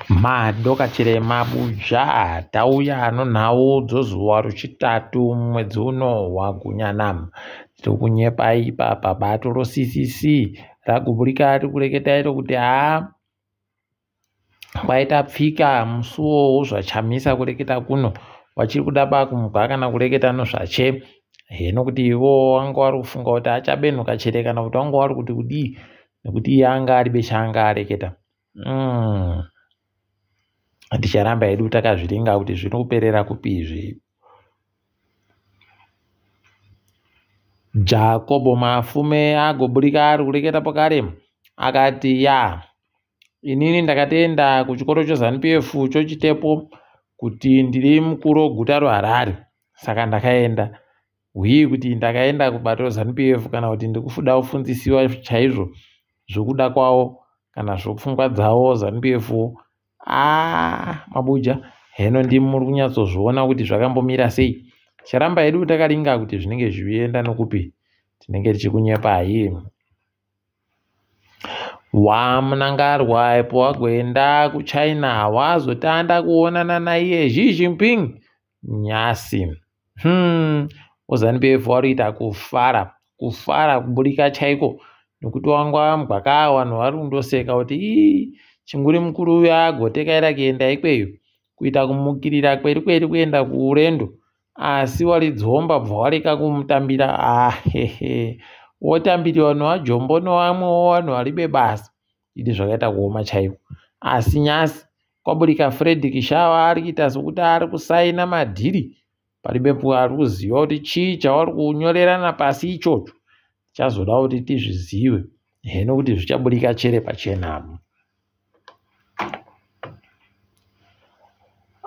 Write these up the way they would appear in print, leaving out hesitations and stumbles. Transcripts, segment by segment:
Madoka chirema buja tauya nonhau dzozuva rochitatu mwedzi uno waGunyana. Tiri kunyepa ipapa bato roCCC raguburika riri kureketa iro kuti haa kwaita pfika musuwo wozvaChamisa kureketa kuno vachiri kuda bakumubva kana kureketa nozvache heno kuti ivo wanga wari kufunga kuti achabenhuka chere kana kuti wanga wari kuti kudii nekuti iye anga ari bechaanga areketa. Ticharamba hedu takazviringa kuti zvinoperera kupi izvi. Jakobo Mafume agoburika ari kureketa pakare akati ya inini ndakatoenda kuchikoro cheZanu PF chochitepo kuti ndiri mukuru weguta reHarare saka ndakaenda hwii kuti ndakaenda kubato reZanu PF kana kuti ndikuda kufundzisiwa chaizvo zvokuda kwavo kana zvopfungwa dzavo Zanu PF aa mabuja heno ndimi muri kunyatsozviona kuti zvakambomira sei. Ticharamba hedu takaringa kuti zvinenge zvichienda nokupi tinenge tichikunyepai. WaMnangagwa apo wagoenda kuChina wazotanda kuonana naiye Xi Jinping nyasi. WeZanu PF wari kuita kufara kufara kuburika chaiko nekuti wanga wambwaka vanhu vari kundoseka kuti ii chinguri mukuru uyu agotekaira kuenda ikweyo kuita kumukirira kweri kweri kuenda kuurendo asi waridzomba bva wareka kumutambira ahehe wotambiriwa nevajombo nevamwewo vanhu varibe basa idi zvakaita kuoma chaiko asi nyasi kwaburika Frederick Shawa ari kuita sekuti ari kusaina madhiri paribe ari kuziva kuti chii chavari kunyorerana pasi ichocho tichazoda kuti tizvizive heno kuti zvichaburika chere pachena.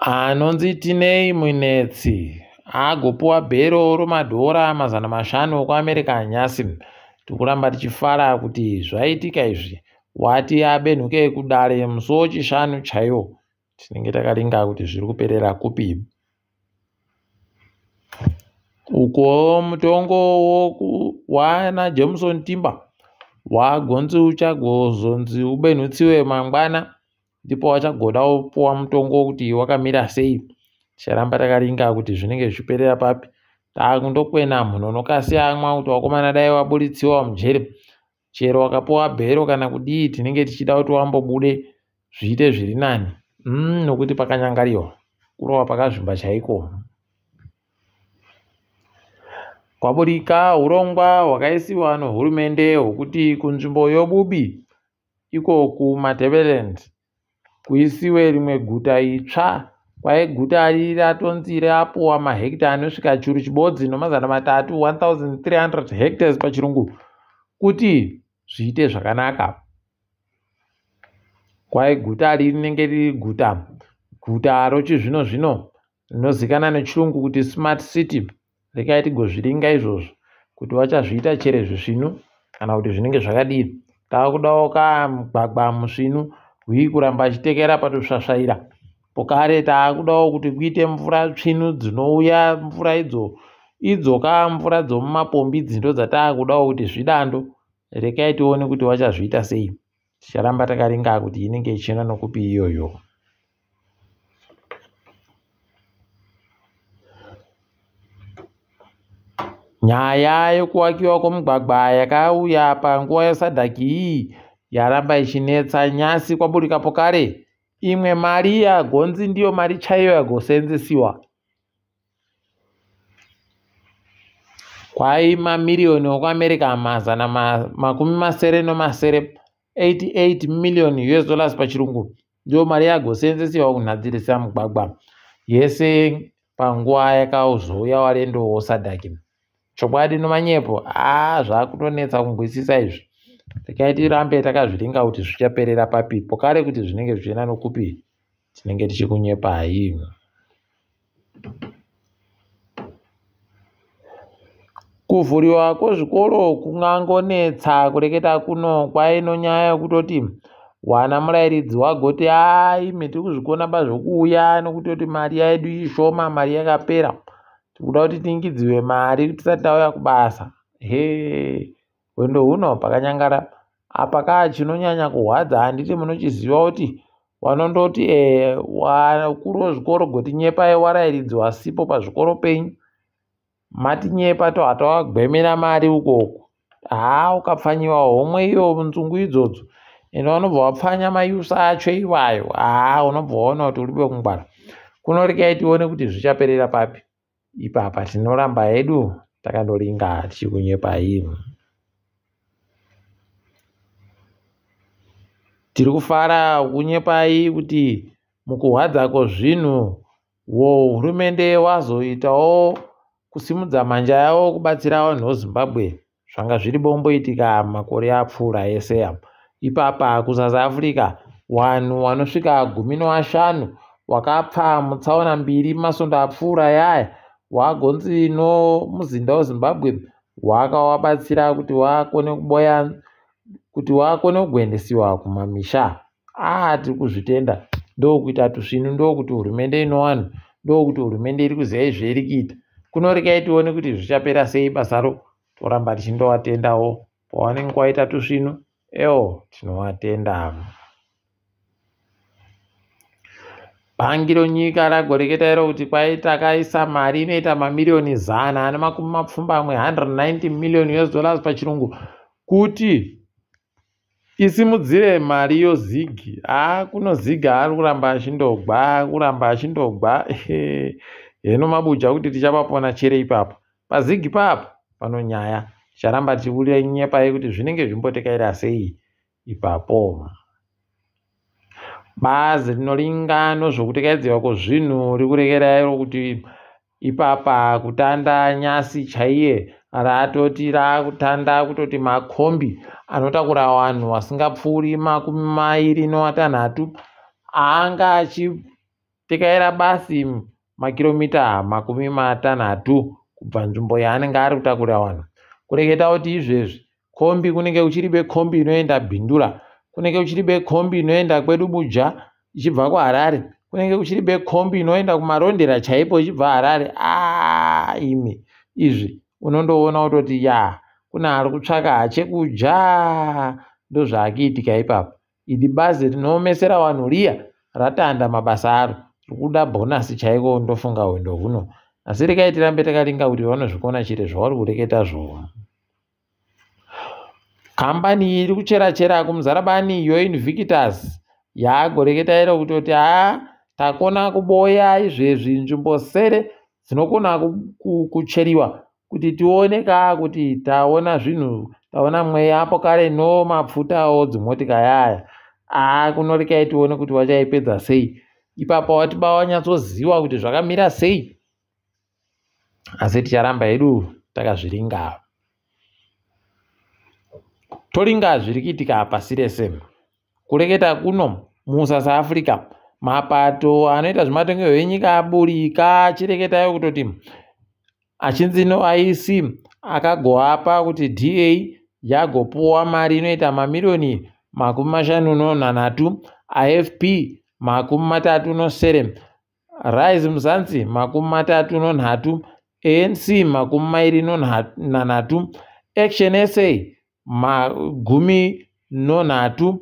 Anonzi Tinei Munetsi agopuwa bhero romadhora 500 okuAmerica nyasi. Tikuramba tichifara kuti zvaitika izvi wati abenhuke kudare musi wechishanu chaiwo. Tinenge takaringa kuti zviri kuperera kupi. Uko mutongo wana Jameson Timba wagonzi uchagozonzi ubenhutsiwe mangwana ndipo wachagoda kupuwa mutongo kuti wakamira sei. Ticharamba takaringa kuti zvinenge zvichiperera papi. Takundokwena munhu unokasiyamwa kuti wakomana dai waburitsiwa mujeri chero wakapuwa bhero kana kudii tinenge tichida kuti wambobude zviite zviri nani nokuti pakanyangariwa kurova pakazvimba chaiko. Kwaburika hurongwa hwakaisiwa nehurumende hwokuti kunzvimbo yoBubi iko kuMatabeleland kuisiwe rimwe guta itsva kwai guta iri ratonzi rapuwa mahekita anosvika 1300 1300 hectares pachirungu kuti zviite zvakanaka. Kwai guta iri rinenge riri guta guta rochizvino zvino rinozikanwa nechirungu kuti smart city. Rekai tigozviringa izvozvo kuti vachazviita chere zvisvinu kana kuti zvinenge zvakadii. Takudawo kamugwagwa musvinu hwii kuramba achitekera patosvasvaira. Pokare taakudawo kuti kuite mvura tsvinu dzinouya mvura idzo idzoka mvura dzomumapombi idzi ndo dzataakudawo kuti zvidando. Rekai tione kuti vachazviita sei. Ticharamba takaringa kuti inenge ichienda nokupi iyoyo. Nyaya yokuwakiwa kwomugwagwa yakauya panguva yeSADC iyi yaramba ichinetsa nyasi kwaburika pokare imwe mari yagonzi ndiyo mari chaiyo yagosenzesiwa. Kwai mamiriyoni okuAmerica 787 88 million US dollars pachirungu ndiyo mari yagosenzesiwa kunhadzirisa mugwagwa yese panguva yakazouya warendo woSADC. Chokwadi nomanyepo aa zvakutonetsa kunzwisisa izvi. Rekai tirambe takazviringa kuti zvichaperera papi pokare kuti zvinenge zvichienda nokupi tinenge tichikunyepai. Kuvhuriwa kwezvikoro kungangonetsa kureketa kuno kwaino nyaya yekutoti wana murairidzi wagoti ai tiri kuzvikona pazvokuuya nokutoti mari yedu ishoma mari yakapera tikuda kuti tingidziwe mari tisati tauya kubasa. He hwendo huno pakanyangara apa kaa chinonyanya kurwadza handiti munochiziva kuti Vanondoti vakuru vezvikoro gotinyepai varairidzi vasipo pazvikoro penyu. Matinyepa tohatawagwemera mari ukoko. Haa ukapfanyiwa homwe iyo nzungu idzodzo ende vanobva vapfanya mayusa acho iwayo. Haa unobva waona kuti uri wekungwara. Kuno regai tione kuti zvichaperera papi. Ipapa tinoramba hedu takandoringa tichikunyepai. Tiri kufara kunyepai kuti mukuhwadza kwezvinhu hurumende wazoitawo kusimudza manja yavo kubatsira vanhu veZimbabwe zvanga zviri bomboitika makore apfuura ese aya. Ipapa kuSouth Africa vanhu vanosvika 15 wakapfa mutsaona mbiri masvondo apfuura ayaya wagonzi nomuzinda weZimbabwe wakavabatsira kuti vakone kuboya kuti vakone kugoendesiwa kumamisha. Tiri kuzvitenda ndokuita tusvinu ndokuti hurumende inowanhu ndokuti hurumende iri kuziva izvo iri kuita. Kuno regai tione kuti zvichapera sei basaro toramba tichindovatendawo pavanenge vaita tusvinu ewo tinovatenda. Bhangi renyika ragoreketa iro kuti kwai takaisa mari inoita mamiriyoni 180 190 million US dollars pachirungu kuti isimudzire mari yozigi. Kuno ziga ari kuramba achindogwa kuramba achindogwa. Heno mabuja kuti tichapapona chere ipapo. Pazigi papo pano nyaya. Ticharamba tichikunyepai kuti zvinenge zvimbotekaira sei ipapo. Bazi rinoringa nezvekutekaidzwa kwezvinhu riri kurekera iro kuti ipapa kutanda nyasi chaiye ratoti rakutanda kutoti makombi anotakura vanhu vasingapfuuri 26 anga achitekaira basi makiromita 60 kubva nzvimbo yaanenge ari kutakura vanhu. Kureketa kuti izvezvi kombi kunenge kuchiribe kombi inoenda Bindura, kunenge kuchiribe kombi inoenda kwedu Buja ichibva kuHarare, kunenge kuchiribe kombi inoenda kuMarondera chaipo ichibva Harare. Imi izvi unondoona kutoti ya kune ari kutsvaka chekudya ndozvaakuitika ipapo. Idi bazi rinoomesera vanhu riya ratanda mabasa aro rikuda bhonasi chaiko ndofunga hwendo huno. Asi regai tirambe takaringa kuti vanozvikona chete zvavari kureketazvo. Kambani iri kuchera-chera kuMuzarabani yoInvictus yagoreketa iro kutoti takona kuboya izvezvi nzvimbo sere dzinokona kucheriwa kuti tione ka kuti taona zvinhu taona mweya apo kare no mapfutawo dzimotika yaya. Kunorekai tione kuti vachaipedza sei. Ipapo watiba wanyatsoziva kuti zvakamira sei. Asi ticharamba hedu takazviringa. Toringa zviri kuitika pasi rese. Kureketa kuno muSouth Africa mapato anoita zvematongerwo enyika aburika achireketayo kutoti achinzi noIEC akagoapa kuti DA yagopuwa mari inoita mamiriyoni 53, IFP 37, Rise Mzansi 33, ANC 23, Action SA 13,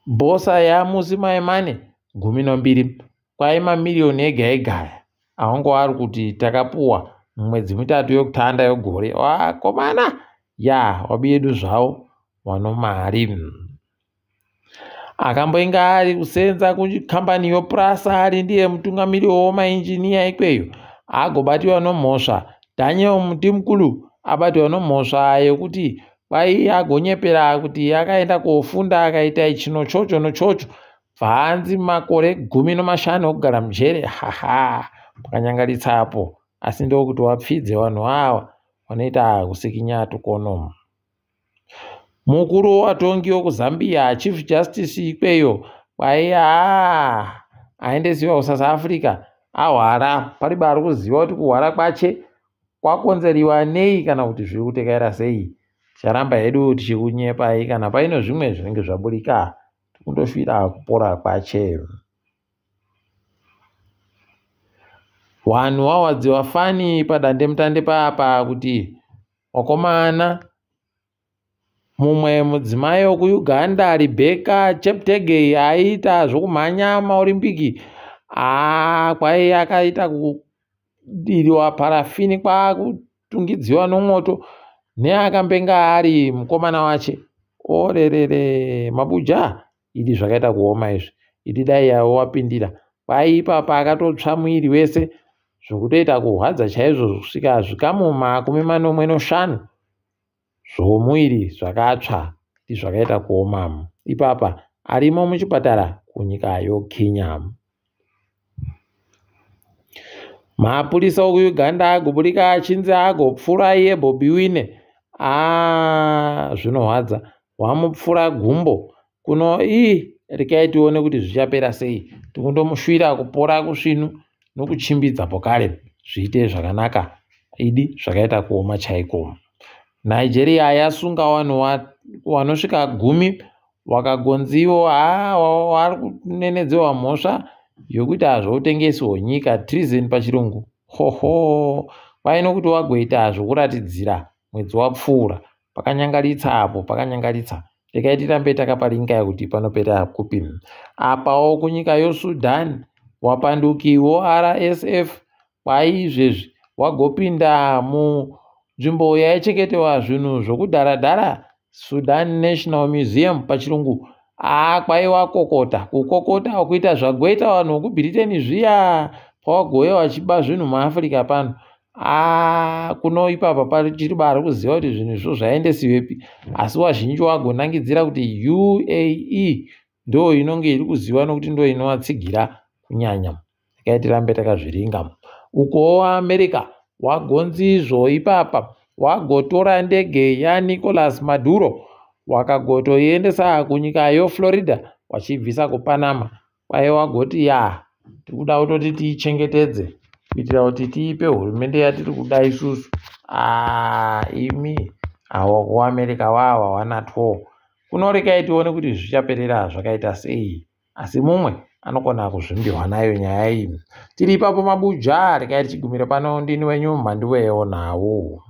Bosa yaMusi Maimane 12. Kwai mamiriyoni ega ega aya avangu ari kuti takapuwa mumwedzi mitatu yokutanda yegore. Vakomana ya wabiyedu zvavo vanomari. Akamboinga ari kusenza kukambani yoPrasa ari ndiye mutungamiri wemainjiniya ikweyo agobatiwa nomhosva. Daniel Mutimukulu abatiwa nomhosva yekuti kwai agonyepera kuti akaenda kofunda akaita chino chocho nochocho bvanzi makore 15 okugara mujere. Haha pakanyangaritsa apo. Asi ndokuti wapfidze vanhu ava vanoita kusikinya tukono. Mukuru wevatongi wekuZambia Chief Justice ikweyo kwai aendesiwa kuSouth Africa ahwara. Paribe ari kuziva kuti kuhwara kwache kwakonzeriwa nei kana kuti zviri kutekaira sei. Ticharamba hedu tichikunyepai kana paine zvimwe zvinenge zvaburika tikundofira kupora kwache. Vanhu vawadziwa fani padandemutande papa kuti vakomana Mumwe mudzimai wekuUganda, Rebecca Cheptegei, aiita zvokumhanya maOrimbiki, haa kwai akaita kudiriwa parafini kwakutungidziwa nomwoto neakambenge ari mukomana wache. Orerere mabuja, idi zvakaita kuoma izvi. Idi dai yavo wapindira. Kwai ipapa akatotsva muiri wese zvokutoita kurwadza chaizvo kusvika zvikamu 75 zvomuiri zvakatsva zvakaita kuoma. Ipapa arimo muchipatara kunyika yoKenya. Mapurisa okuUganda agoburika achinzi agopfura iye Bobi Wine. Aa zvinorwadza. Wamupfura gumbo. Kuno ii rekai tione kuti zvichapera sei. Tikundomushuvira kupora kusvinu nokuchimbidza pokare zviite zvakanaka. Idi zvakaita kuoma chaiko. Nigeria yasunga vanhu vanosvika 10 wakagonziwo haa vari kunenedzewa mhosva yokuita zvoutengesi hwenyika, treason pachirungu. Hoho kwai nokuti wagoita zvokuratidzira mwedzi wapfuura. Pakanyangaritsa apo, pakanyangaritsa. Rekai tirambe takaparinga kuti panopera kupi. Apawo kunyika yoSudan wapandukiwo RSF kwai izvezvi wagopinda munzvimbo yaichengetewa zvinhu zvokudhara-dhara, Sudan National Museum pachirungu. Aa kwai wakokota kukokota kuita zvagoita vanhu vekuBritain zviya pawagouya vachiba zvinhu muAfrica pano. Aa kuno ipapa pachiri bari kuziva kuti zvinhu izvo zvaendesiwepi, asi wazhinji wagonangidzira kuti UAE ndo inonge iri kuziva nokuti ndo inovatsigira kunyanya. Rekai tirambe takazviringa. Ukowo America wagonzizvo ipapa wagotora ndege yaNicolas Maduro wakagotoiendesa kunyika yoFlorida wachibvisa kuPanama. Kwai wagoti ya tikuda kutoti tiichengetedze kuitira kuti tiipe hurumende yatiri kuda isusu. Aa imi awa kuAmerica wawa wanatwo. Kuno rekai tione kuti zvichaperera zvakaita sei. Asi mumwe anokona kuzvimbirwa nayo nyaya iyi. Tiri ipapo mabuja, rekai tichigumira pano. Ndini wenyu Mhanduweyo nhau.